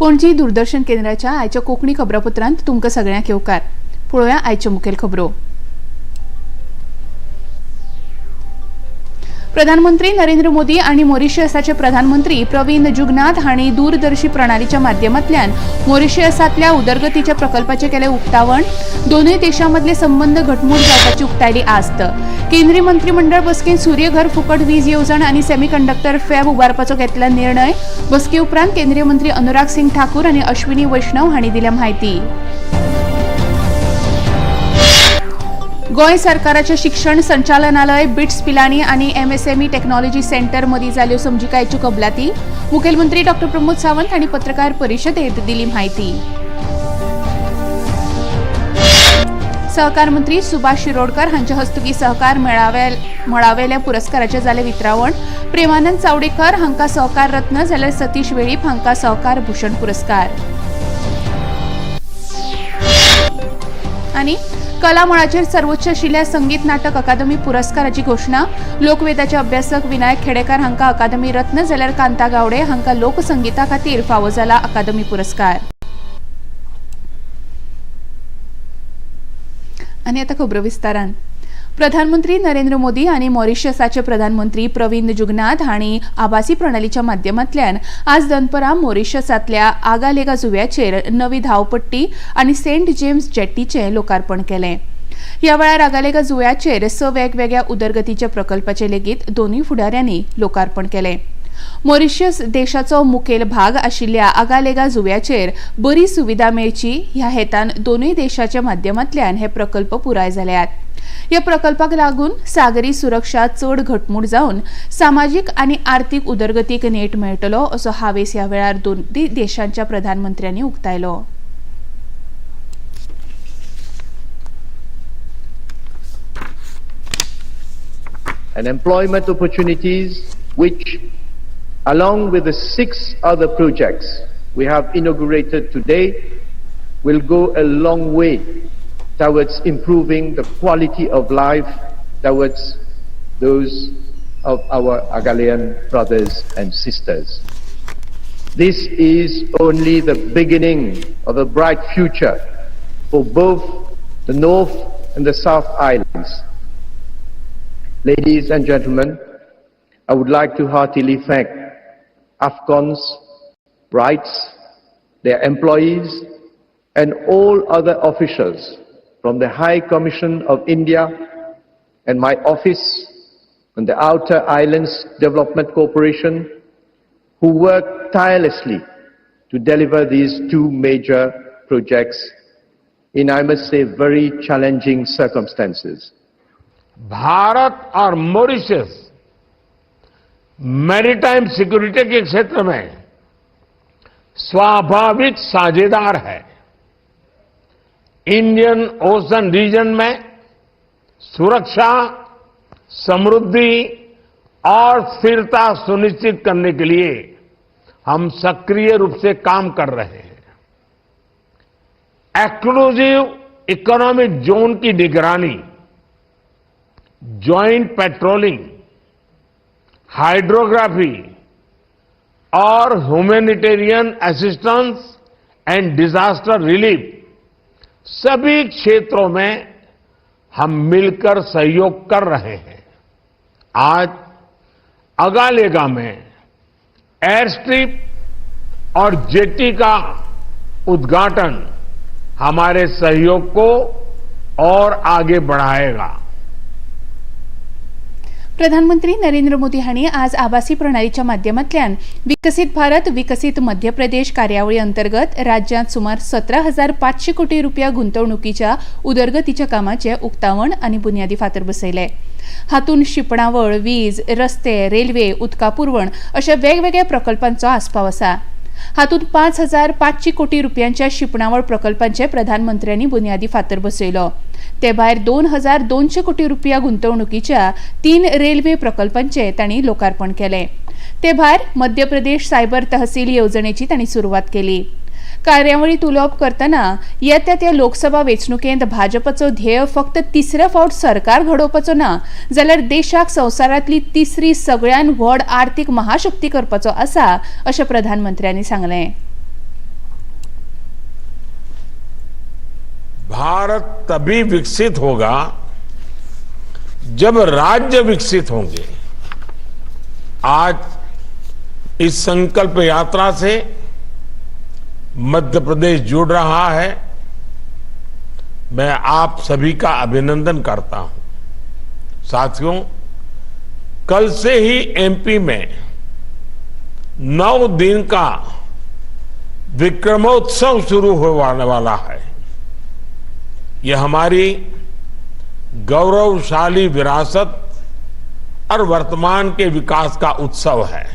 पणजी दूरदर्शन केंद्राच्या आयच्या कोंकणी खबरापत्रांत तुमकां सगळ्यांक येवकार. पळोवया आयच्यो मुखेल खबरो. प्रधानमंत्री नरेंद्र मोदी आनी मॉरिशसाचे प्रधानमंत्री प्रवीण जुगनाथ हांणी दूरदर्शी प्रणालीच्या माध्यमांतल्यान मॉरिशसांतल्या उदरगतीच्या प्रकल्पाचें केलें उक्तावण. दोनूय देशां मदले संबंद घटमूट जावपाची उक्तायली आस्त. केंद्रीय मंत्रीमंडळ बसकेंत सूर्यघर फुकट वीज येवजण आनी सेमीकंडक्टर फॅब उबारपाचो घेतला निर्णय. बसके उपरांत केंद्रीय मंत्री अनुराग सिंग ठाकूर आनी अश्विनी वैष्णव हांणी दिल्या म्हायती. गोंय सरकाराचें शिक्षण संचालनालय, बिट्स पिलानी आनी एमएसएमई टेक्नॉलॉजी सेंटर मदीं जाल्यो समजिकायेच्यो कबलाती. मुखेलमंत्री डॉ प्रमोद सावंत हांणी पत्रकार परिशदेंत दिली म्हायती. सहकार मंत्री सुभाष शिरोडकर हांचे हस्तुकीं सहकार मळावेल्या पुरस्काराचें जालें वितरावण. प्रेमानंद चावडेकर हांकां सहकार रत्न जाल्यार सतीश वेळीप हांकां सहकार भूषण पुरस्कार. आनी कला मळाचेर सर्वोच्च आशिल्ल्या संगीत नाटक अकादमी पुरस्काराची घोशणा. लोकवेदाचे अभ्यासक विनायक खेडेकर हांकां अकादमी रत्न जाल्यार कांता गावडे हांकां लोकसंगीता खातीर फावो जाला अकादमी पुरस्कार. आनी आतां खबरो विस्तारान. प्रधानमंत्री नरेंद्र मोदी आनी मॉरिशसाचे प्रधानमंत्री प्रवीण जुगनाथ हांणी आभासी प्रणालीच्या माध्यमांतल्यान आज दनपरां मॉरिशसांतल्या आगालेगा जुव्याचेर नवी धांवपट्टी आनी सेंट जेम्स जेट्टीचें लोकार्पण केलें. ह्या वेळार आगालेगा जुव्याचेर 6 वेगवेगळ्या उदरगतीच्या प्रकल्पाचें लेगीत दोनूय फुडाऱ्यांनी लोकार्पण केलें. मॉरिशस देशाचो मुखेल भाग आशिल्ल्या आगालेगा जुव्याचेर बरी सुविधा मेळची ह्या हेतान दोनूय देशाच्या माध्यमांतल्यान हे प्रकल्प पुराय जाल्यात. ह्या प्रकल्पाक लागून सागरी सुरक्षा चड घटमूट जावन सामाजीक आनी आर्थीक उदरगतीक नेट मेळटलो असो हावेस ह्या वेळार दोनूय देशांच्या प्रधानमंत्र्यांनी उक्तायलो. And employment opportunities which, along with the 6 other projects we have inaugurated today, will go a long way towards improving the quality of life towards those of our Agalean brothers and sisters. This is only the beginning of a bright future for both the North and the South Islands. Ladies and gentlemen, I would like to heartily thank Afcons, RITES, their employees, and all other officials from the High Commission of India and my office and the Outer Islands Development Corporation, who worked tirelessly to deliver these 2 major projects in, I must say, very challenging circumstances. Bharat Aur Mauritius maritime security K क्षेत्र में स्वाभाविक साझेदार है। Indian ocean reason में सुरक्षा, समृद्धि और स्थिरता सुनिश्चित करने K लिए हम सक्रिय रूप से काम कर रहे हैं। एक्सक्लूसिव इकोनॉमिक जोन की निगरानी, joint patrolling, hydrography Aur humanitarian assistance and disaster relief सभी क्षेत्रों में हम मिलकर सहयोग कर रहे हैं। आज अगालेगा में एयर स्ट्रिप और जेटी का उद्घाटन हमारे सहयोग को और आगे बढ़ाएगा। प्रधानमंत्री नरेंद्र मोदी हांणी आज आभासी प्रणालीच्या माध्यमांतल्यान विकसीत भारत विकसीत मध्य प्रदेश कार्यावळी अंतर्गत राज्यांत सुमार 17,500 कोटी रुपया गुंतवणुकीच्या उदरगतीच्या कामाचें उक्तावण आनी बुन्यादी फातर बसयले. हातूंत शिंपणावळ, वीज, रस्ते, रेल्वे, उदका पुरवण अशा वेगवेगळ्या प्रकल्पांचो आस्पाव आसा. हातूंत 5,500 कोटी रुपयांच्या शिंपणावळ प्रकल्पांचे प्रधानमंत्र्यांनी बुन्यादी फातर बसयलो. ते भायर 2,200 कोटी रुपया गुंतवणुकीच्या 3 रेल्वे प्रकल्पांचे तांणी लोकार्पण केलें. ते भायर मध्य प्रदेश सायबर तहसील येवजणेची तांणी सुरवात केली. कार्यावळींत उलोवप करतना येत्या त्या लोकसभा वेंचणुकेंत भाजपाचो ध्येय फक्त तिसरे फावट सरकार घडोवपाचो ना, जाल्यार देशाक संवसारांतली तिसरी सगळ्यात व्हड आर्थीक महाशक्ती करपाचो आसा अशें प्रधानमंत्र्यांनी सांगलें. भारत तभी विकसित होगा जब राज्य विकसित होंगे। आज इस संकल्प यात्रा से मध्य प्रदेश जुड़ रहा है। मैं आप सभी का अभिनंदन करता हूं। साथियों, कल से ही एमपी में 9 दिन का विक्रमोत्सव शुरू होने वाला है। यह हमारी गौरवशाली विरासत और वर्तमान के विकास का उत्सव है।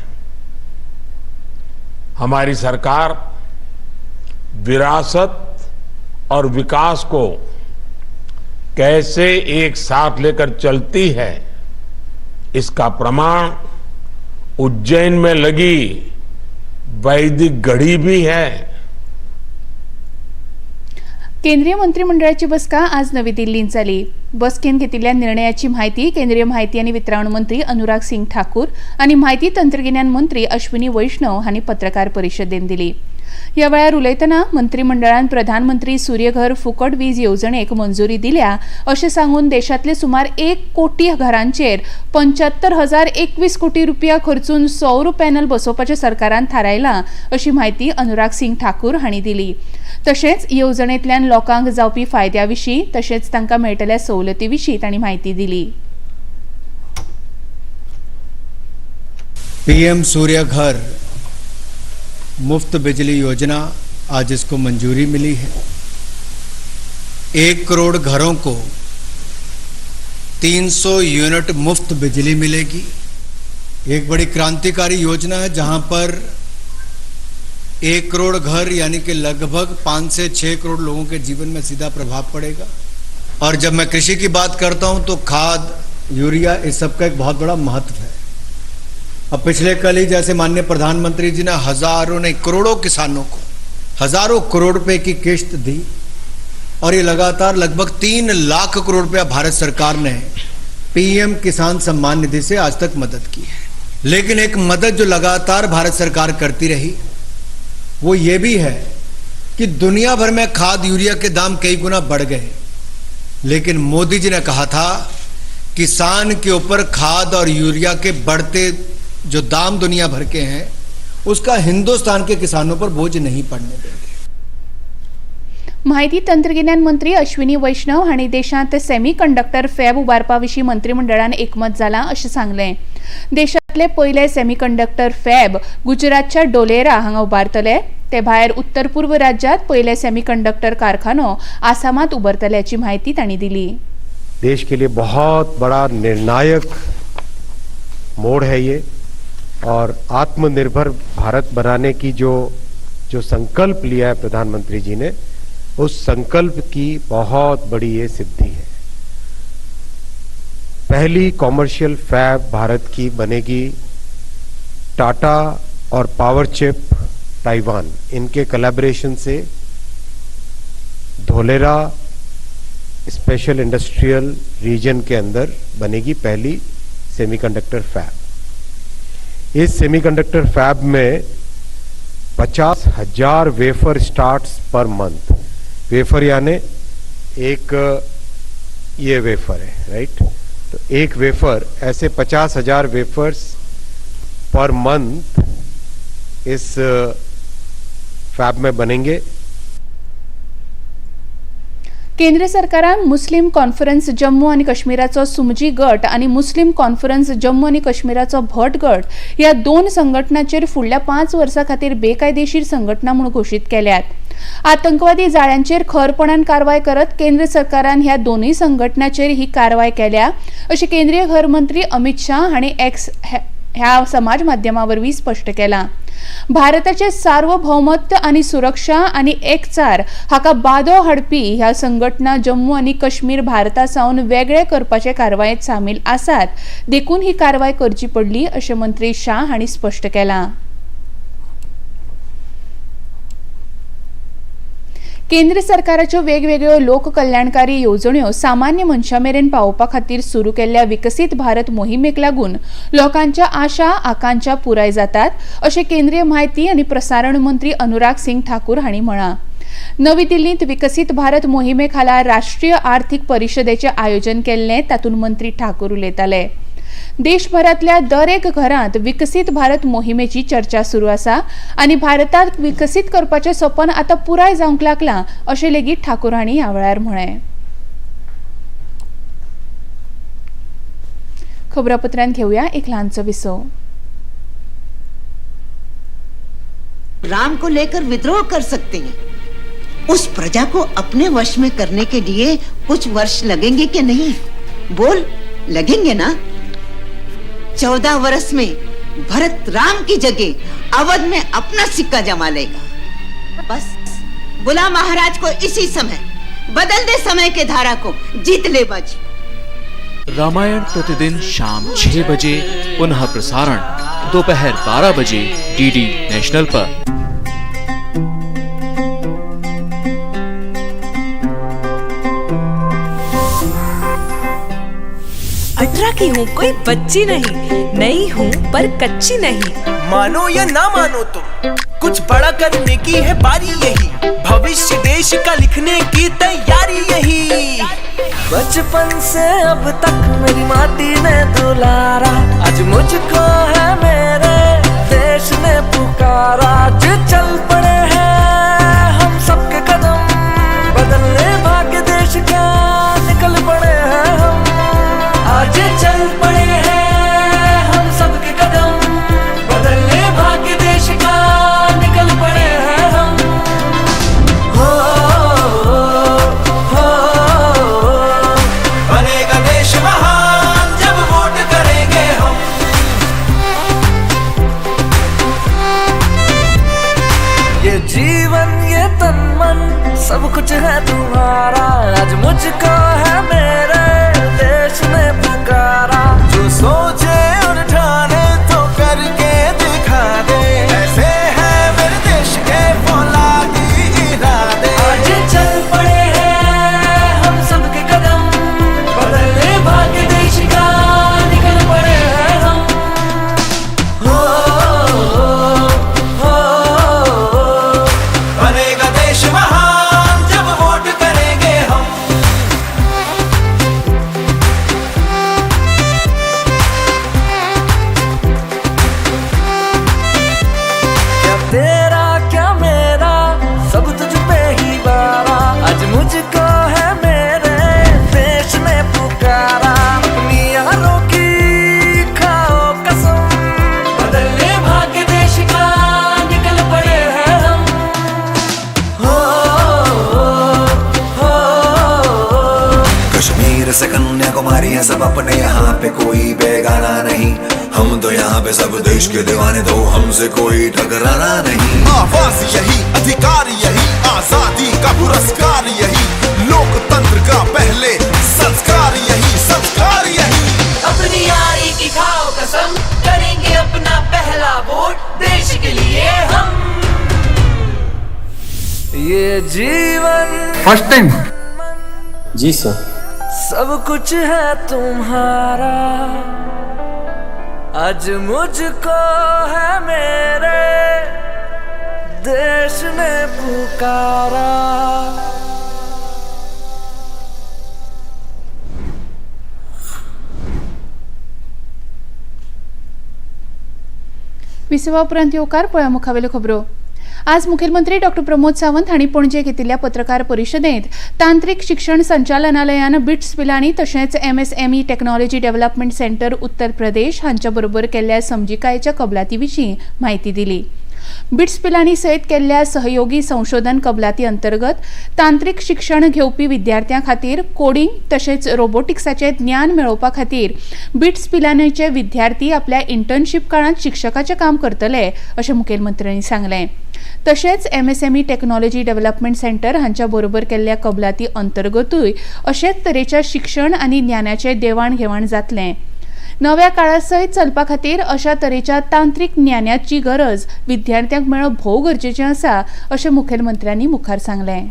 हमारी सरकार विरासत और विकास को कैसे एक साथ लेकर चलती है, इसका प्रमाण उज्जैन में लगी वैदिक घड़ी भी है। केंद्रीय मंत्रिमंडळाची बसका आज नवी दिल्लींत जाली। बसकेन घेतिल्ल्या निर्णयाची म्हायती केंद्रीय म्हायती आनी वितरावण मंत्री अनुराग सिंग ठाकूर आनी म्हायती तंत्रगिन्यान मंत्री अश्विनी वैष्णव हांणी पत्रकार परिशदेन दिली। ह्या वेळार उलयतना मंत्रिमंडळान प्रधानमंत्री सूर्यघर फुकट वीज येवजणेक मंजुरी दिल्या अशें सांगून देशांतले सुमार 1 कोटी घरांचेर 75,021 कोटी रुपया खर्चून सौर पॅनल बसोवपाचें सरकारान थारायलां अशी म्हायती अनुराग सिंग ठाकूर हांणी दिली। तशेंच येवजणेंतल्यान लोकांक जावपी फायद्या विशीं तशेंच तांकां मेळटल्या सवलती विशीं तांणी म्हायती दिली। पीएम सूर्यघर मुफ्त बिजली योजना आज इसको मंजूरी मिली है। 1 करोड़ घरों को 300 यूनिट मुफ्त बिजली मिलेगी। एक बड़ी क्रांतिकारी योजना है जहां पर 1 करोड़ घर यानी कि लगभग 5 से 6 करोड़ लोगों के जीवन में सीधा प्रभाव पड़ेगा। और जब मैं कृषि की बात करता हूं तो खाद, यूरिया, इस सब का एक बहुत बड़ा महत्व है। अब पिछले कल ही जैसे माननीय प्रधानमंत्री जी ने हजारों नहीं करोड़ों किसानों को हजारों करोड़ रुपए की किश्त दी और ये लगातार लगभग 3 लाख करोड़ रुपया भारत सरकार ने पीएम किसान सम्मान निधि से आज तक मदद की है। लेकिन एक मदद जो लगातार भारत सरकार करती रही वो ये भी है कि दुनिया भर में खाद यूरिया के दाम कई गुना बढ़ गए, लेकिन मोदी जी ने कहा था किसान के ऊपर खाद और यूरिया के बढ़ते जो दाम दुनिया भर के हैं उसका हिंदुस्तान के किसानों पर बोझ नहीं पड़ने देंगे। माहिती तंत्रगिन्यान मंत्री अश्विनी वैष्णव हांणी देशांत सेमी कंडक्टर फॅब उबारपा विशीं मंत्रिमंडळान एकमत जालां अशें सांगलें। देशांतले पयले सेमी कंडक्टर फॅब गुजरातच्या डोलेरा हांगा उबारतले। ते भायर उत्तर पूर्व राज्यांत पयले सेमी कंडक्टर कारखानो आसामांत उबारतल्याची म्हायती तांणी दिली। देश के लिए बहुत बड़ा निर्णायक मोड़ है ये और आत्मनिर्भर भारत बनाने की जो जो संकल्प लिया है प्रधानमंत्री जी ने, उस संकल्प की बहुत बड़ी ये सिद्धि है। पहली कॉमर्शियल फैब भारत की बनेगी टाटा और पावर चिप ताइवान, इनके कोलैबोरेशन से धोलेरा स्पेशल इंडस्ट्रियल रीजन के अंदर बनेगी पहली सेमीकंडक्टर फैब। इस सेमीकंडक्टर फैब में 50,000 wafer starts per month, wafer यानी एक ये वेफर है, राइट? तो एक वेफर, ऐसे 50,000 वेफर्स पर मंथ इस फैब में बनेंगे। केंद्र सरकारान मुस्लिम कॉन्फरन्स जम्मू आनी काश्मीराचो सुमजी गट आनी मुस्लिम कॉन्फरन्स जम्मू आनी काश्मीराचो भट गट ह्या 2 संघटनांचेर फुडल्या 5 वर्सां खातीर बेकायदेशीर संघटना म्हूण घोशीत केल्यात। आतंकवादी जाळ्यांचेर खरपणान कारवाय करत केंद्र सरकारान ह्या दोनूय संघटनांचेर ही कारवाय केल्या अशें केंद्रीय घर मंत्री अमित शाह हांणी एक्स ह्या समाज माध्यमा वरवीं स्पश्ट केलां। भारताचे सार्वभौमत्व आनी सुरक्षा आनी एकचार हाका बादो हाडपी ह्या संघटना जम्मू आनी काश्मीर भारता सावन वेगळे करपाचे कारवायेंत सामील आसात, देखून ही कारवाय करची पडली अशें मंत्री शाह हांणी स्पश्ट केलां। केंद्र सरकाराच्यो वेगवेगळ्यो लोककल्याणकारी येवजण्यो सामान्य मनशां मेरेन पावोवपा खातीर सुरू केल्ल्या विकसीत भारत मोहिमेक लागून लोकांच्या आशा आकांक्षा पुराय जातात अशें केंद्रीय म्हायती आनी प्रसारण मंत्री अनुराग सिंग ठाकूर हांणी म्हळां। नवी दिल्लींत विकसीत भारत मोहिमे खाला राष्ट्रीय आर्थिक परिशदेचें आयोजन केल्लें, तातूंत मंत्री ठाकूर उलयताले. देशभरांतल्या दर एक घरांत विकसीत भारत मोहिमेची चर्चा सुरू आसा आनी भारताक विकसीत करपाचें सपन आतां पुराय जावंक लागलां अशें लेगीत ठाकूर हांणी ह्या वेळार म्हळें. खबरापत्रांत घेवया एक ल्हानसो विसव. राम को लेकर विद्रोह कर सकते हैं, उस प्रजा को अपने वश में करने के लिए कुछ वर्ष लगेंगे कि नहीं? बोल, लगेंगे ना? 14 वर्ष में भरत राम की जगह अवध में अपना सिक्का जमा लेगा। बस बुला महाराज को इसी समय, बदल दे समय के धारा को, जीत ले बाजी। रामायण प्रतिदिन शाम 6 बजे, पुनः प्रसारण दोपहर 12 बजे डीडी नेशनल पर। 18 की हूँ, कोई बच्ची नहीं, नई हूँ पर कच्ची नहीं। मानो या ना मानो तुम, कुछ बड़ा करने की है बारी यही, भविष्य देश का लिखने की तैयारी यही। बचपन से अब तक मेरी माटी ने दुलारा, आज मुझको है मेरे देश ने पुकारा। आज चल पड़े हैं हम सबके कदम, बदलने भाग्य देश का निकल पड़े हैं हम। आज चल पड़े हैं हम सबके कदम, बदलने भाग्य देश का निकल पड़े हैं हम। हो हो बनेगा देश महान जब वोट करेंगे हम। ये जीवन ये तन मन सब कुछ है तुम्हारा, आज मुझको है मेरे देश ने पुकारा। जो सोचे और ठाने तो करके दिखा दे, ऐसे हैं मेरे देश के फौलादी इरादे। आज चल पड़े हैं हम सबके कदम, बदलने भाग्य देश का निकल पड़े हैं हम। हो हो बनेगा देश महान जब वोट करेंगे हम। क्या तेरा क्या मेरा सब तुझ पे ही बारा, आज मुझको है मेरे देश ने पुकारा। अपनी यारों की खाओ कसम, बदलने भाग्य देश का निकल पड़े हैं हम। हो हो कश्मीर से कन्याकुमारी है सब अपने यहाँ पे, कोई बेगाना नहीं। हम तो यहाँ पे सब देश के दीवाने, तो हमसे कोई टकराना नहीं। आवाज यही, अधिकार यही, आजादी का पुरस्कार यही, लोकतंत्र का पहले संस्कार यही, संस्कार यही। अपनी यारी की खाओ कसम, करेंगे अपना पहला वोट देश के लिए हम। ये जीवन फर्स्ट टाइम जी सर, सब कुछ है तुम्हारा, आज मुझको है मेरे देश ने पुकारा। विसवा उपरांत येवकार पळया मुखावेल्यो खबरो. आज मुखेलमंत्री डॉक्टर प्रमोद सावंत हांणी पणजे घेतिल्ल्या पत्रकार परिशदेंत तांत्रिक शिक्षण संचालनालयान बिट्स पिलानी तशेंच MSME technology development centre Uttar Pradesh हांच्या बरोबर केल्ल्या समजिकायेच्या कबलाती विशीं म्हायती दिली. बिट्स पिलानी सयत केल्ल्या सहयोगी संशोधन कबलाती अंतर्गत तांत्रिक शिक्षण घेवपी विद्यार्थ्यां खातीर कोडिंग तशेंच रोबोटिक्साचें ज्ञान मेळोवपा खातीर बिट्स पिलानीचे विद्यार्थी आपल्या इंटर्नशीप काळांत शिक्षकाचें काम करतले अशें मुखेलमंत्र्यांनी सांगलें. तशेंच MSME technology development centre हांच्या बरोबर केल्ल्या कबलाती अंतर्गतूय अशेच तरेच्या शिक्षण आनी ज्ञानाचें देवाण घेवाण जातलें. नव्या काळा सयत चलपा खातीर अशा तरेच्या तांत्रिक ज्ञानाची गरज विद्यार्थ्यांक मेळप भोव गरजेचें आसा अशें मुखेलमंत्र्यांनी मुखार सांगलें.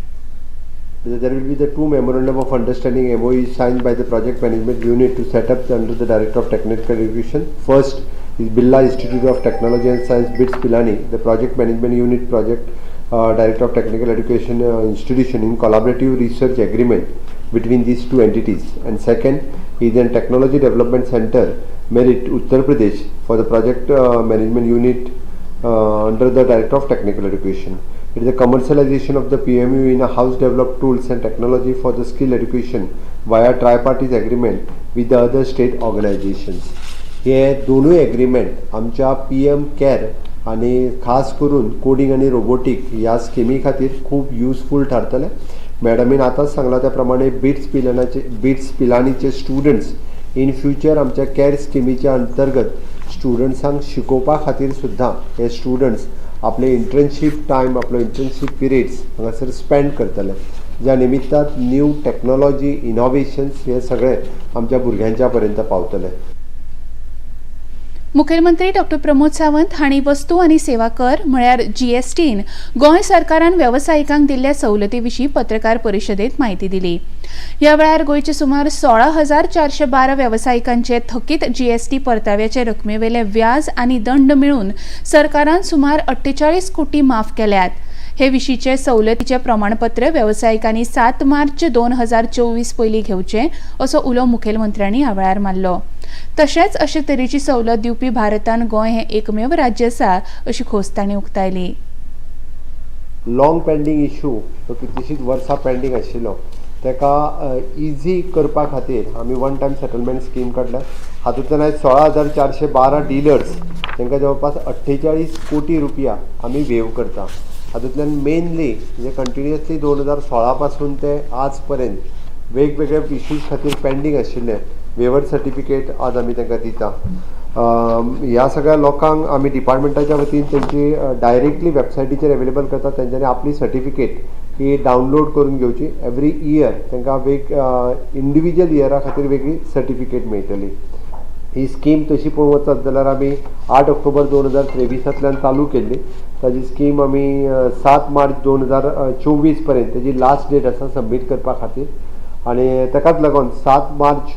There will be the two memorandum of understanding MOU signed by the project management unit to set up under the Director of Technical Education. First is Birla Institute of Technology and Science, BITS Pilani, the project management unit project Director of Technical Education Institution in collaborative research agreement between these two entities. And second is a Technology Development Center, Meerut, Uttar Pradesh, for the project management unit under the Director of Technical Education. It is a commercialization of the PMU in a house developed tools and technology for the skill education via tripartite agreement with the other state organizations. हे दोनूय agreement आमच्या PM care आनी खास करून coding आनी robotic ह्या स्किमी खातीर खूब युजफूल थारतले. मॅडमीन आतांच सांगलां त्या प्रमाणे बिट्स पिलानीचे स्टुडंट्स इन फ्युचर आमच्या कॅर स्किमीच्या अंतर्गत स्टुडंट्सांक शिकोवपा खातीर सुद्दां हे स्टुडंट्स आपले इंटर्नशीप टायम, आपलो इंटर्नशीप पिरियड्स हांगासर स्पेंड करतले, ज्या निमित्तान न्यू टॅक्नोलॉजी इनोवेशन्स हे सगळे आमच्या भुरग्यांच्या पर्यंत पावतले. मुखेलमंत्री डॉक्टर प्रमोद सावंत हांणी वस्तू आनी सेवा कर म्हळ्यार जीएसटीन गोंय सरकारान वेवसायिकांक दिल्ल्या सवलती विशीं पत्रकार परिशदेंत म्हायती दिली. ह्या वेळार गोंयचे सुमार 16,412 वेवसायिकांचे थकीत जीएसटी परताव्याचे रकमेवेले व्याज आनी दंड मेळून सरकारान सुमार 48 कोटी माफ केल्यात. हे विशींचे सवलतीचे प्रमाणपत्र वेवसायिकांनी 7 मार्च 2024 पयलीं घेवचें, असो उलो मुखेलमंत्र्यांनी ह्या वेळार मारलो. तशेंच अशे तरेची सवलत दिवपी भारतान गोंय हें एकमेव राज्य आसा, अशी खोस तांणी उक्तायली. लॉंग पेंडींग इशू तो कितलींशींच वर्सां पेंडींग आशिल्लो, ताका इजी करपा खातीर आमी वन टायम सेटलमेंट स्कीम काडल्या. हातूंतल्यान आयज 16,412 डिलर्स, तांकां जवळपास 48 कोटी रुपया आमी वेव करता. हातूंतल्यान मेनली म्हणजे कंटिन्युअसली 2016 पासून ते आज पर्यंत वेगवेगळे इश्यूज खातीर पेंडींग आशिल्ले वेवर सर्टिफिकेट आज आमी तांकां दिता. ह्या सगळ्या लोकांक आमी डिपार्टमेंटाच्या वतीन तेंची डायरेक्टली वेबसायटीचेर एवेलेबल करता. तेंच्यांनी आपली सर्टिफिकेट ही डावनलोड करून घेवची. एवरी इयर तांकां वेग इंडिविज्युअल इयरा खातीर वेगळी सर्टिफिकेट मेळटली. ही स्कीम तशी पळोवंक वचत जाल्यार आमी 8 ऑक्टोबर 2023तांतल्यान चालू केल्ली. ताजी स्कीम आमी 7 मार्च 2024 पर्यंत तेजी लास्ट डेट आसा सबमीट करपा खातीर आनी ताकाच लागून 7 मार्च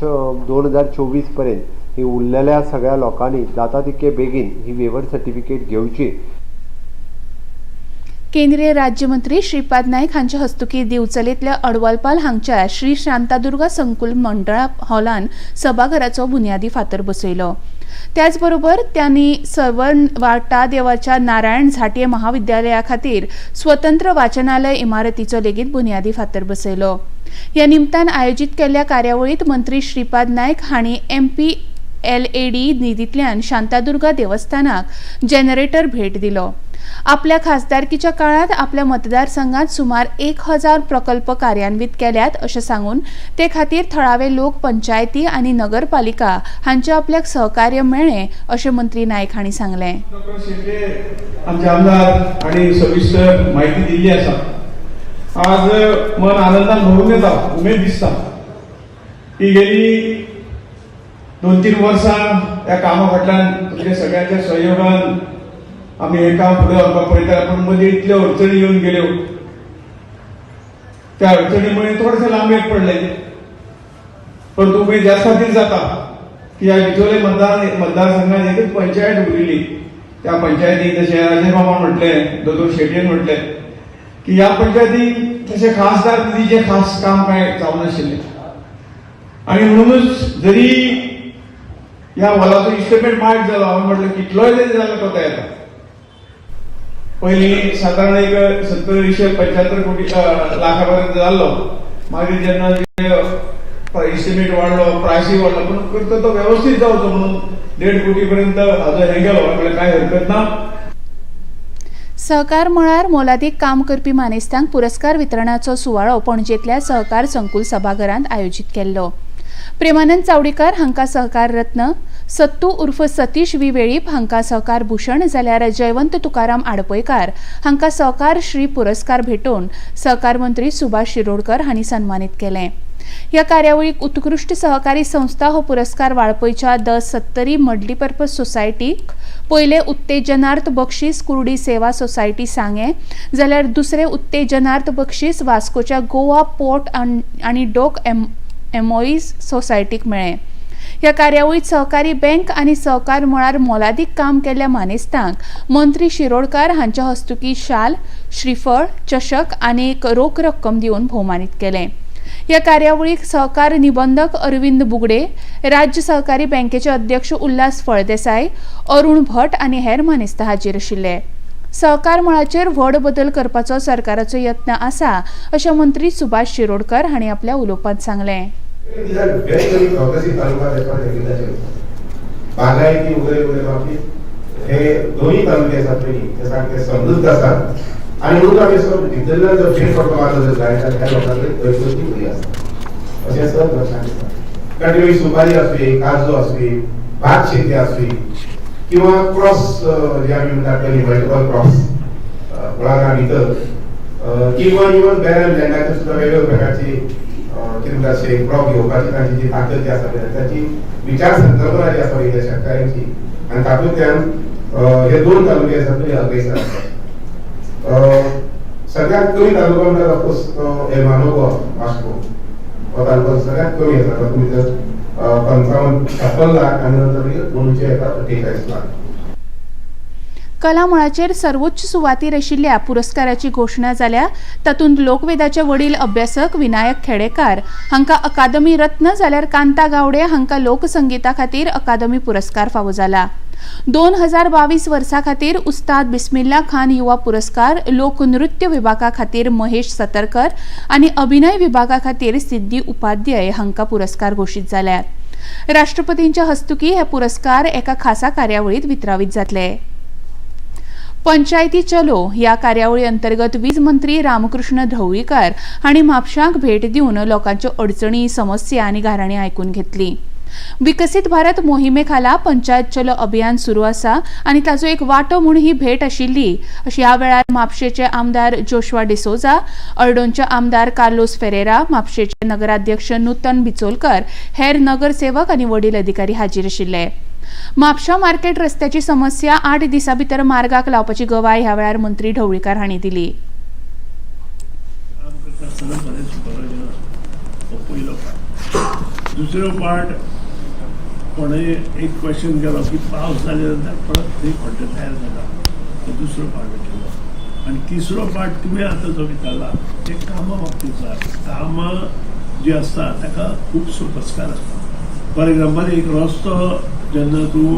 2024 पर्यंत ही उरलेल्या सगळ्या लोकांनी जाता तितके बेगीन ही वेवर सर्टिफिकेट घेवची. केंद्रीय राज्यमंत्री श्रीपाद नायक हांच्या हस्तुकीं दिवचलेंतल्या अडवालपाल हांगच्या श्री शांतादुर्गा संकुल मंडळा हॉलान सभाघराचो बुन्यादी फातर बसयलो. त्याचबरोबर त्यांनी सवर्ण वाटादेवाच्या नारायण झांट्ये महाविद्यालया खातीर स्वतंत्र वाचनालय इमारतीचो लेगीत बुन्यादी फातर बसयलो. ह्या निमतान आयोजीत केल्ल्या कार्यावळीत मंत्री श्रीपाद नायक हांणी एमपीएलएडी निधींतल्यान शांतादुर्गा देवस्थानाक जनरेटर भेट दिलो. आपल्या खासदारकीच्या काळात आपल्या मतदारसंघात सुमार 1000 प्रकल्प कार्यान्वित केल्यात, अशें सांगून ते खातीर थळावे लोक, पंचायती आनी नगरपालिका हांचे आपल्याक सहकार्य मेळ्ळें, अशें मंत्री नायक हांणी सांगलें. डॉक्टर शेट्ये, आमचे आमदार हांणी सविस्तर म्हायती दिल्ली आसा. आज मन आनंदान भरून येता, उमेद दिसता की गेली 2-3 वर्सां ह्या कामा फाटल्यान तुमच्या सगळ्यांच्या सहयोगान आमी हें काम फुडें व्हरपाक पळयता, पूण मदीं इतल्यो अडचणी येवन गेल्यो, त्या अडचणीमुळे थोडेशें लांबेक पडले. परंतु उमेद ह्याच खातीर जाता की ह्या बिचोले मतदारसंघात एकच पंचायत उरिल्ली. त्या पंचायतीक जशें राजेश बाबान म्हटलें, दोतोर शेटयेन म्हटलें की ह्या पंचायतीक तशें खासदार निधीचें खास काम कांय जावनाशिल्लें आनी म्हणूनच जरी ह्या हॉलाचो इस्टिमेट मायट जालो, हांवें म्हटलें कितलोय जरी जालो कोता येता. पयलीं सादारण एक 70 75 कोटी लाखा पर्यंत जाल्लो. मागीर जेन्ना इस्टिमेट वाडलो, प्रायसूय वाडलो, पूण करता तो व्यवस्थीत जावचो म्हणून 1.5 कोटी पर्यंत हाजो हें गेलो. म्हळ्यार कांय हरकत ना. सहकार मळार मोलादीक काम करपी मानेस्तांक पुरस्कार वितरणाचो सुवाळो पणजेंतल्या सहकार संकुल सभाघरांत आयोजीत केल्लो. प्रेमानंद चावडीकर हांकां सहकार रत्न, सत्तू उर्फ सतीश वी वेळीप हांकां सहकार भूषण, जाल्यार जयवंत तुकाराम आडपयकार हांकां सहकार श्री पुरस्कार भेटोवन सहकार मंत्री सुभाष शिरोडकर हांणी सन्मानीत केलें. ह्या कार्यावळीक उत्कृश्ट सहकारी संस्था हो पुरस्कार वाळपयच्या the Sattari multipurpose सोसायटीक, पयलें उत्तेजनार्थ बक्षीस कुर्डी सेवा सोसायटी सांगें, जाल्यार दुसरें उत्तेजनार्थ बक्षीस वास्कोच्या गोवा पोर्ट आनी डोक एम्प्लॉईज सोसायटीक मेळ्ळें. ह्या कार्यावळीत सहकारी बँक आनी सहकार मळार मोलादीक काम केल्ल्या मानेस्तांक मंत्री शिरोडकार हांच्या हस्तुकी शाल, श्रीफळ, चषक आनी एक रोख रक्कम दिवन भोवमानीत केलें. ह्या कार्यावळीक सहकार निबंधक अरविंद बुगडे, राज्य सहकारी बँकेचे अध्यक्ष उल्हास फळदेसाय, अरुण भट आनी हेर मानेस्त हाजीर आशिल्ले. सहकार मळाचेर व्हड बदल करपाचो सरकाराचो यत्न आसा अशें मंत्री सुभाष शिरोडकर हांणी आपल्या उलोवपांत सांगलें. बागायती वगैरे वगैरे बाबतीत हे दोन्ही तालुके आसात पयलीं ते सामके समृद्ध आसात आनी म्हणून आमी असो भितरल्यान जर फेर पडपाक लागलो जर जायत जाल्यार ह्या लोकांक गरिबी बरी आसा अशें सहज लक्षांत येता. कारण ती सुपारी आसूं, काजू आसूं, भात शेती आसूं किंवा क्रॉस जे आमी म्हणटात पयलीं मल्टिपल क्रॉप्स कुळागरां भितर किंवा इवन बॅरन लँडाचेर सुद्दां वेगवेगळ्या प्रकारची कितें म्हणटा क्रॉप घेवपाची तांची जी ताकद जी आसा ताची विचार संकल्पना जी आसा पळय शेतकारांची आनी तातूंतल्यान हे दोन तालुके आसात पळय अग्रेसर आसात. सगळ्यात कमी तालुका म्हणटात ऑफकोर्स एर्मानो वास्को हो तालुका सगळ्यात कमी आसा. तातूंत भितर 55 लाख आनी नंतर दोनशे येता 48 लाख. कला मळाचेर सर्वोच्च सुवातीर आशिल्ल्या पुरस्काराची घोशणा जाल्या. तातूंत लोकवेदाचे वडील अभ्यासक विनायक खेडेकार हांकां अकादमी रत्न जाल्यार कांता गावडे हांकां लोकसंगीता खातीर अकादमी पुरस्कार फावो जाला. 2022 वर्सा खातीर उस्ताद बिस्मिल्ला खान युवा पुरस्कार लोकनृत्य विभागा खातीर महेश सतरकर आनी अभिनय विभागा खातीर सिद्धी उपाध्याय हांकां पुरस्कार घोशीत जाल्यात. राष्ट्रपतींच्या हस्तुकी हे पुरस्कार एका खासा कार्यावळीत वितरावीत जातले. पंचायती चलो ह्या कार्यावळी अंतर्गत वीज मंत्री रामकृष्ण ढवळीकर हांणी म्हापशांक भेट दिवन लोकांच्यो अडचणी, समस्या आनी गाराणी आयकून घेतली. विकसीत भारत मोहिमे खाला पंचायत चलो अभियान सुरू आसा आनी ताचो एक वांटो म्हूण ही भेट आशिल्ली अशी ह्या वेळार म्हापशेचे आमदार जोशुआ डिसोजा, अर्डोनचे आमदार कार्लोस फेरेरा, म्हापशेचे नगराध्यक्ष नूतन बिचोलकर, हेर नगरसेवक आनी वडील अधिकारी हाजीर आशिल्ले. म्हापशा मार्केट रस्त्याची समस्या 8 दिसां भितर मार्गाक लावपाची गवाय ह्या वेळार मंत्री ढवळीकार हांणी दिली. दुसरो पार्ट कोणे एक क्वेश्चन केलो की पावस जाले नंतर परत थंय खड्डे तयार जाता, तो दुसरो पार्ट केलो. आनी तिसरो पार्ट तुमी आतां जो विचारला ते कामां बाबतींत. कामां जी आसता ताका खूब सोपस्कार आसता. फॉर एग्जाम्पल एक रस्तो जेन्ना तूं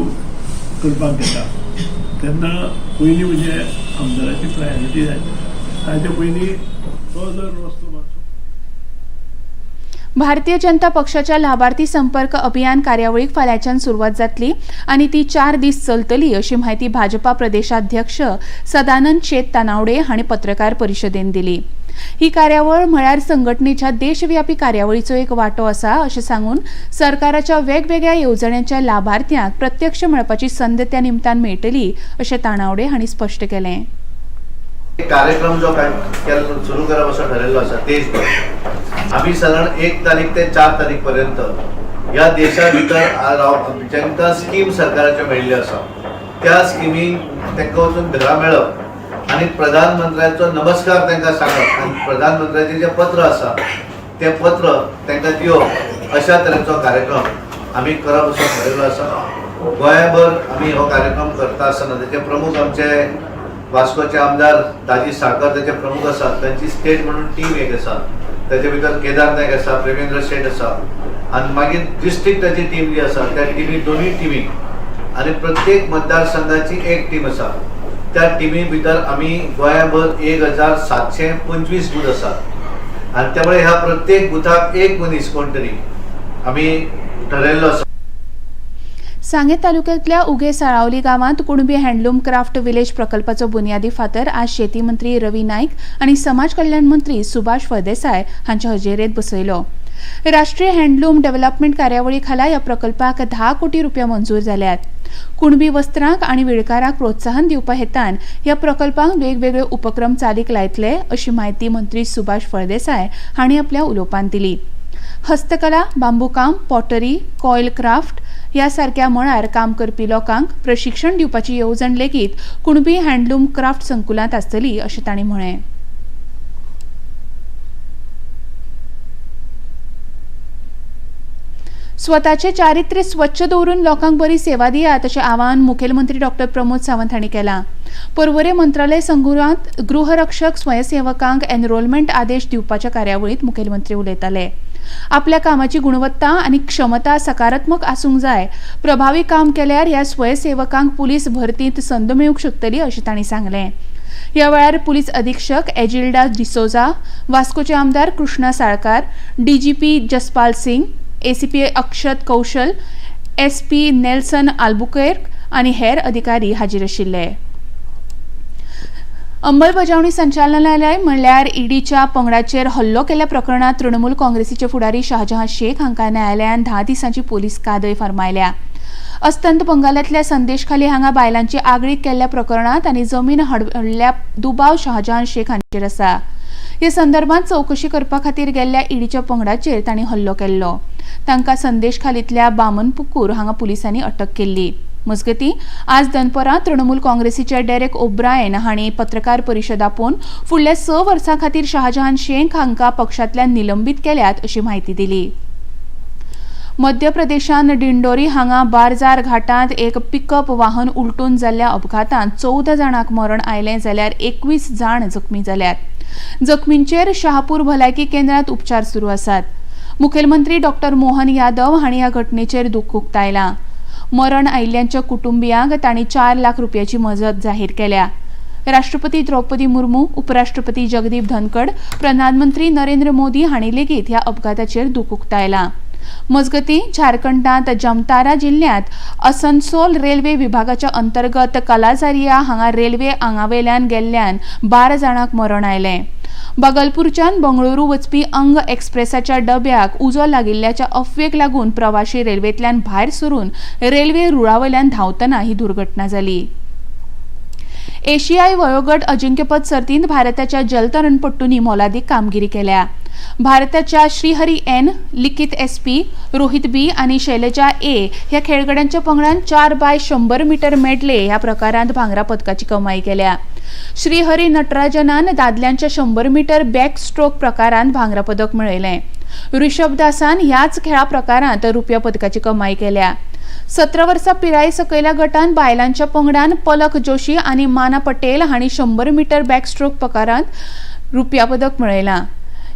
करपाक घेता तेन्ना पयलीं म्हणजे आमदाराची प्रायोरिटी जाय, ताजे पयलीं तो जर रस्तो. भारतीय जनता पक्षाच्या लाभार्थी संपर्क अभियान कार्यावळीक फाल्यांच्यान सुरवात जातली आनी ती 4 दीस चलतली अशी म्हायती भाजपा प्रदेशाध्यक्ष सदानंद शेत तानावडे हांणी पत्रकार परिशदेन दिली. ही कार्यावळ म्हळ्यार संघटनेच्या देशव्यापी कार्यावळीचो एक वांटो आसा अशें सांगून सरकाराच्या वेगवेगळ्या येवजण्यांच्या लाभार्थ्यांक प्रत्यक्ष मेळपाची संद त्या निमतान मेळटली अशें तानावडे हांणी स्पश्ट केलें. कार्यक्रम जो सुरू करप असो ठरयल्लो आसा देशभर. आमी साधारण 1 तारीख ते 4 तारीख पर्यंत ह्या देशा भितर जांकां स्कीम सरकाराच्यो मेळिल्ल्यो आसा त्या स्किमींक तांकां वचून घरा मेळप आनी प्रधानमंत्र्याचो नमस्कार तांकां सांगप आनी प्रधानमंत्र्याचें जें पत्र आसा तें पत्र तांकां दिवप अशा तरेचो कार्यक्रम आमी करप असो ठरयल्लो आसा. गोंयभर आमी हो कार्यक्रम करता आसतना तेचे प्रमुख आमचे वास्कोचे आमदार दाजी साकर त्याचे प्रमुख आसात. तांची स्टेट म्हणून टीम एक आसा, त्याचे भितर केदार नायक आसा, प्रेमेंद्र शेट आसा आनी मागीर डिस्ट्रिक्टाची टीम जी आसा त्या टिमी दोनूय टिमी आनी प्रत्येक मतदारसंघाची एक टीम आसा. त्या टिमी भितर आमी गोंयाभर 1725 बूथ आसात आनी त्यामुळे ह्या प्रत्येक बुथाक एक मनीस कोण तरी आमी ठरयल्लो आसा. सांगें तालुक्यांतल्या उगे साळावली गांवांत कुणबी हँडलूम क्राफ्ट विलेज प्रकल्पाचो बुन्यादी फातर आज शेती मंत्री रवी नायक आनी समाज कल्याण मंत्री सुभाष फळदेसाय हांच्या हजेरेंत बसयलो. राष्ट्रीय हँडलूम डेव्हलपमेंट कार्यावळी खाला ह्या प्रकल्पाक 10 कोटी रुपया मंजूर जाल्यात. कुणबी वस्त्रांक आनी विणकारांक प्रोत्साहन दिवपा हेतान ह्या प्रकल्पांक वेगवेगळे उपक्रम चालीक लायतले अशी म्हायती मंत्री सुभाष फळदेसाय हांणी आपल्या उलोवपांत दिली. हस्तकला, बांबूकाम, पॉटरी, कॉयल क्राफ्ट ह्या सारक्या मळार काम करपी लोकांक प्रशिक्षण दिवपाची येवजण लेगीत कुणबी हँडलूम क्राफ्ट संकुलांत आसतली अशें तांणी म्हळें. स्वताचे चारित्र्य स्वच्छ दवरून लोकांक बरी सेवा दियात अशें आवाहन मुखेलमंत्री डॉक्टर प्रमोद सावंत हांणी केलां. पर्वरे मंत्रालय संकुलांत गृहरक्षक स्वयंसेवकांक एनरोलमेंट आदेश दिवपाच्या कार्यावळींत मुखेलमंत्री उलयताले. आपल्या कामाची गुणवत्ता आनी क्षमता सकारात्मक आसूंक जाय. प्रभावी काम केल्यार ह्या स्वयंसेवकांक पुलीस भरतींत संद मेळूंक शकतली अशें तांणी सांगलें. ह्या वेळार पुलीस अधीक्षक एजिल्डा डिसोजा, वास्कोचे आमदार Krishna Salkar, DGP Jaspal Singh, ACP Akshat Kaushal, SP Nelson Albuquerque आनी हेर अधिकारी हाजीर आशिल्ले. अंमलबजावणी संचालनालय म्हणल्यार ईडीच्या पंगडाचेर हल्लो केल्ल्या प्रकरणांत तृणमूल काँग्रेसीचे फुडारी शाहजहां शेख हांकां न्यायालयान 10 दिसांची पोलीस कादय फर्मायल्या. अस्तंत बंगालांतल्या संदेशखाली हांगा बायलांची आगळीक केल्ल्या प्रकरणांत आनी जमीन हडल्या दुबाव शाहजहां शेख हांचेर आसा. हे संदर्भात चवकशी करपा खातीर गेल्ल्या ईडीच्या पंगडाचेर तांणी हल्लो केल्लो. तांकां संदेशखालींतल्या बामनपुकूर हांगा पुलिसांनी अटक केल्ली. मजगतीं आज दनपरां तृणमूल काँग्रेसीचे डेरेक ओब्रायन हांणी पत्रकार परिशद आपोवन फुडल्या 6 वर्सां खातीर शाहजहान शेख हांकां पक्षांतल्यान निलंबीत केल्यात अशी म्हायती दिली. मध्य प्रदेशांत डिंडोरी हांगा बारजार घाटांत एक पिकअप वाहन उलटून जाल्ल्या अपघातांत 14 जाणांक मरण आयलें जाल्यार 21 जाण जखमी जाल्यात. जखमींचेर शहापूर भलायकी केंद्रांत उपचार सुरू आसात. मुखेलमंत्री डॉक्टर मोहन यादव हांणी ह्या घटनेचेर दुख्ख उक्तायलां. मरण आयिल्ल्यांच्या कुटुंबियांक तांणी 4 लाख रुपयाची मजत जाहीर केल्या. राष्ट्रपती द्रौपदी मुर्मू, उपराष्ट्रपती जगदीप धनखड, प्रधानमंत्री नरेंद्र मोदी हांणी लेगीत ह्या अपघाताचेर दुख्ख उक्तायलां. मजगतीं झारखंडांत जमतारा जिल्ल्यांत असनसोल रेल्वे विभागाच्या अंतर्गत कलाझारिया हांगा रेल्वे आंगावेल्यान गेल्ल्यान 12 जाणांक मरण आयलें. बगलपूरच्यान बंगळुरू वचपी अंग एक्सप्रेसाच्या डब्याक उजो लागिल्ल्याच्या अफवेक लागून प्रवाशी रेल्वेंतल्यान भायर सरून रेल्वे रुळावयल्यान धांवतना ही दुर्घटना जाली. एशियाई वयोगट अजिंक्यपद सर्तींत भारताच्या जलतरणपटूंनी मोलादीक कामगिरी केल्या. भारताच्या Shrihari N, Likhit SP, Rohit B आनी शैलजा ए ह्या खेळगड्यांच्या पंगडान 4x100 metre medley ह्या प्रकारांत भांगरा पदकाची कमाई केल्या. श्रीहरी नटराजनान दादल्यांच्या 100 मीटर बॅक स्ट्रोक प्रकारांत भांगरा पदक मेळयलें. ऋषभ दासान ह्याच खेळा प्रकारांत रुप्या पदकाची कमाई केल्या. 17 वर्सां पिराये सकयल्या गटान बायलांच्या पंगडान पलक जोशी आनी माना पटेल हांणी 100 मीटर बॅकस्ट्रोक प्रकारांत रुप्या पदक मेळयलां.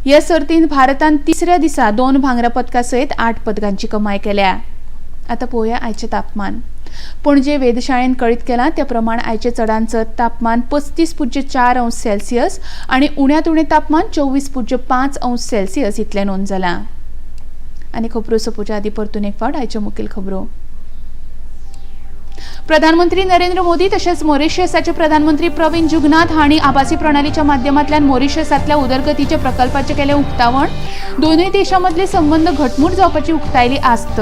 ह्या सर्तींत भारतान तिसऱ्या दिसा 2 भांगरा पदकां सयत 8 पदकांची कमाई केल्या. आतां पळोवया आयचें तापमान. पणजे वेधशाळेन कळीत केलां त्या प्रमाण आयचें चडांत चड तापमान 35.4 अंश सेल्सियस आनी उण्यांत उणें तापमान 24.5 अंश सेल्सियस इतलें नोंद जालां. आनी खबरो सोंपोवच्या आदीं परतून एक फावट आयच्यो मुखेल खबरो. प्रधानमंत्री नरेंद्र मोदी तशेंच मॉरिशसाचे प्रधानमंत्री प्रवीण जुगनाथ हांणी आभासी प्रणालीच्या माध्यमांतल्यान मॉरिशसांतल्या उदरगतीच्या प्रकल्पाचें केलें उक्तावण. दोनूय देशां मदले संबंद घटमूट जावपाची उक्तायली आस्त.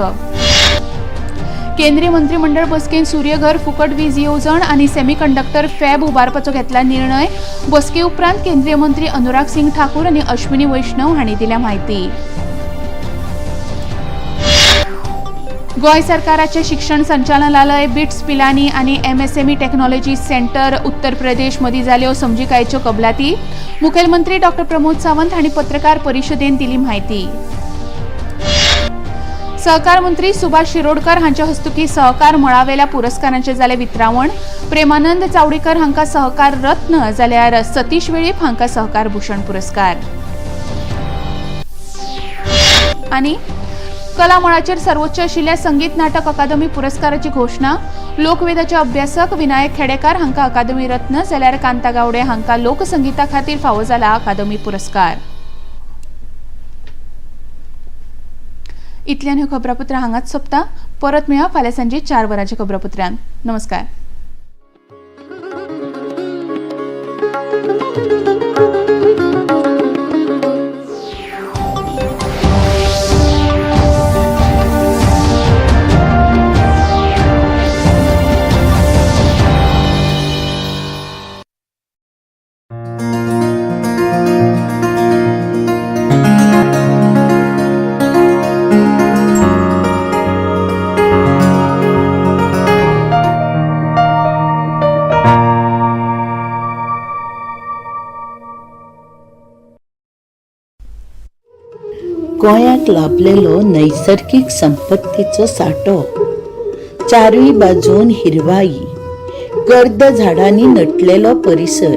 केंद्रीय मंत्रिमंडळ बसकेन सूर्यघर फुकट वीज येवजण आनी सेमीकंडक्टर फॅब उबारपाचो घेतला निर्णय. बसके उपरांत केंद्रीय मंत्री अनुराग सिंग ठाकूर आनी अश्विनी वैष्णव हांणी दिल्या म्हायती. गोंय सरकाराचे शिक्षण संचालनालय, बिट्स पिलानी आनी MSME technology centre Uttar Pradesh मदीं जाल्यो समजिकायेच्यो कबलाती. मुखेलमंत्री डॉक्टर प्रमोद सावंत हांणी पत्रकार परिशदेन दिली म्हायती. सहकार मंत्री सुभाष शिरोडकर हांच्या हस्तुकीं सहकार मळावेल्या पुरस्कारांचें जालें वितरावण. प्रेमानंद चावडीकर हांकां सहकार रत्न जाल्यार सतीश वेळीप हांकां सहकार भूषण पुरस्कार. आनी कला मळाचेर सर्वोच्च आशिल्ल्या संगीत नाटक अकादमी पुरस्काराची घोशणा. लोकवेदाचे अभ्यासक विनायक खेडेकार हांकां अकादमी रत्न जाल्यार कांता गावडे हांकां लोकसंगीता खातीर फावो जाला अकादमी पुरस्कार. इतल्यान ह्यो खबरापत्रां हांगाच सोंपता. परत मेळया फाल्यां सांजे 4 वरांच्या खबरापत्रान. नमस्कार. गोंयाक लाभलेलो नैसर्गीक संपत्तीचो सांठो, चारूय बाजून हिरवाई, गर्द झाडांनी नटलेलो परिसर.